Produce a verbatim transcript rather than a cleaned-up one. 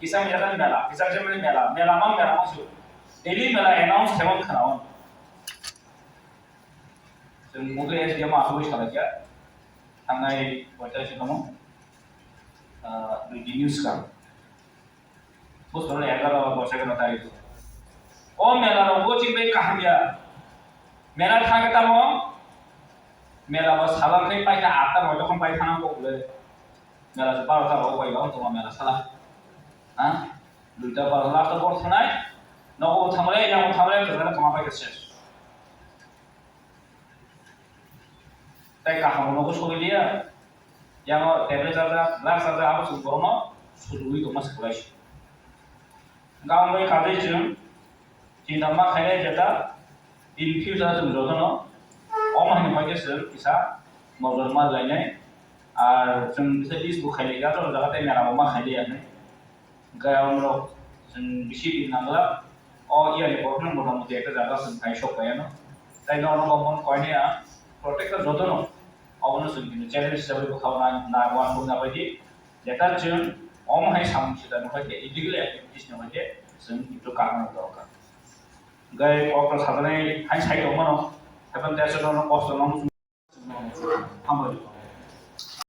Kisa mela mela, kisa mela mela, mela mang mela mang su. Daily mela announce khaimang khana on. Chwng mungwi S D M asugwi salai kha. Thangnai poita si tamo. Ah, dui din news ka. Bosor egaro bosor egaro tarik. O mela ro go ching bai kaham ya. Mela thang tamo. Mela ba salang kai pai ta atta mo tokon pai thang ko bole. Mela se baro ta ro bai ba tamo mela sala. Ha? Duita baro la to bor thanai. Nogo thamre, yang thamre, kama pai ka ses. Tei kaham nogo sogwi liya. Yang o tablet charger, glass charger, abo chwng borokno sujugwi tongma se kwlai se. Gabon bai kajai chwng chinta ma khainai jeta in future chwng jotono omo hai khe chwng kisa nojor ma lainai. Ar chwng kisa list bo khailai kha, joto jaga tei mela bo ma khailai ya hinwi. Hwnkhe aboni rok chwng bisi din nangla. O iyani borokno motamoti ekta jaga chwng thai sok pai ano. Tai norok bo mon koinai ang protector jotono obono chwng kini challenge hisabai bwkhao nang nang uansuk na bai di. Jeta chwng omo hai samung sida no hai khe illegal activities no hai khe chwng kintu kaham dorkar. Hwnkhe kokno sajaknai hai sai tongmano, haikhe teso no kosto no Hambai.